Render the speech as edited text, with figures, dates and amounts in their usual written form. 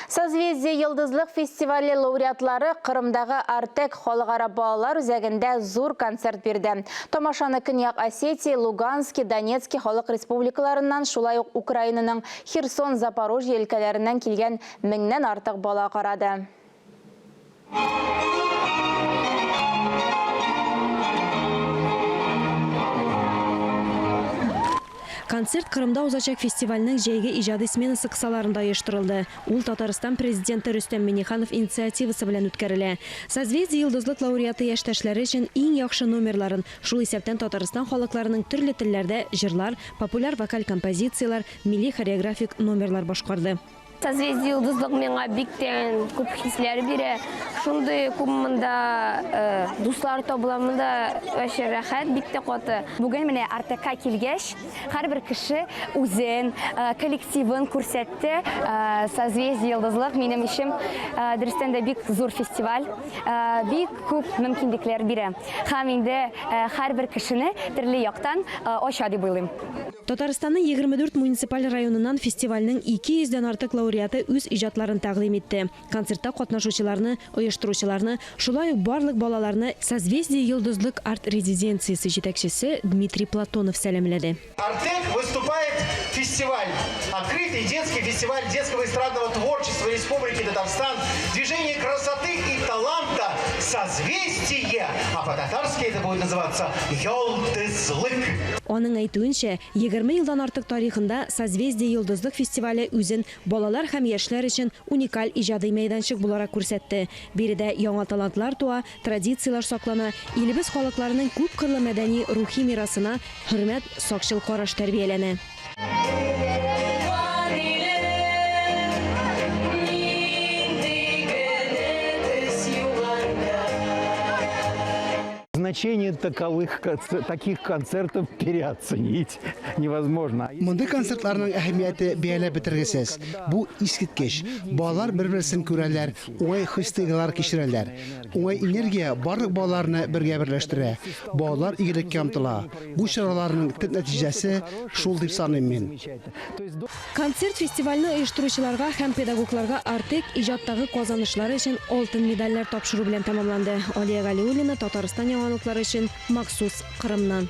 Созвездие Йолдызлык фестивале лауреатлары Кырымдагы Артек халыкара балалар үзәгендә зур концерт бирде. Тамашаны Көньяк Осетия, Лугански, Донецки халык республикаларыннан, шулай ук Украинаның Херсон, Запорожье өлкәләреннән килгән меңнән артык бала карады. Концерт Кырымда узачак фестивальнең җәйге иҗади сменасы кысаларында оештырылды. Ул Татарстан Президенты Рөстәм Миңнеханов инициативасы белән үткәрелә. Созвездие-Йолдызлык лауреаты яшьтәшләре өчен иң яхшы номерларын, шул исәптән Татарстан халыкларының төрле телләрдә җырлар, популяр вокаль композицияләр, милли хореографик номерлар башкарды. Созвездие Йолдызлык миңа бик тә күп хисләр бирә. Шундый күп монда э, дуслар табыла, монда вообще рәхәт, бик тә каты. Бүген менә Артекка килгәч, һәрбер кеше үзен, э, коллективын күрсәтте. Э, Созвездие Йолдызлык минем өчен дөрестән дә бик зур фестиваль, бик күп мөмкинлекләр бирә. Һәм инде һәрбер кешене төрле яктан ача дип уйлыйм. Татарстанның 24 муниципаль районыннан фестивальнең 200 дән артык лауреаты үз иҗатларын тәкъдим итте. Концертта катнашучыларны, оештыручыларны, шулай ук барлык балаларны Созвездие-Йолдызлык арт-резиденциясе җитәкчесе Дмитрий Платонов сәламләде. Артек выступает фестиваль. Открытый детский фестиваль детского эстрадного творчества Республики Татарстан «Движение красоты и таланта Созвездие», а по-татарски это будет называться «Йолдызлык». Аның әйтүенчә, 20 елдан артык тарихында Созвездие-Йолдызлык фестивале үзен балалар һәм яшьләр өчен уникаль иҗади мәйданчык буларак күрсәтте. Биредә яңа талантлар туа, традицияләр саклана, илебез халыкларының күпкырлы мәдәни-рухи мирасына хөрмәт, сакчыл караш тәрбияләнә. Значение таковых, таких концертов переоценить невозможно. Мондый концертларның әһәмияте бәяләп бетергесез. Бу искиткеч. Балалар бер-берсен күрәләр, уңай хис-тойгылар кичерәләр. Уңай энергия барлык балаларны бергә берләштерә. Балалар игелеккә омтыла. Бу чараларның төп нәтиҗәсе шул дип саныйм мин. Концерт фестивальне оештыручыларга һәм педагогларга Артек иҗаттагы казанышлары өчен алтын медальләр тапшыру белән тәмамланды. Алия Галиуллина, Татарстан яңалыклары өчен махсус Кырымнан.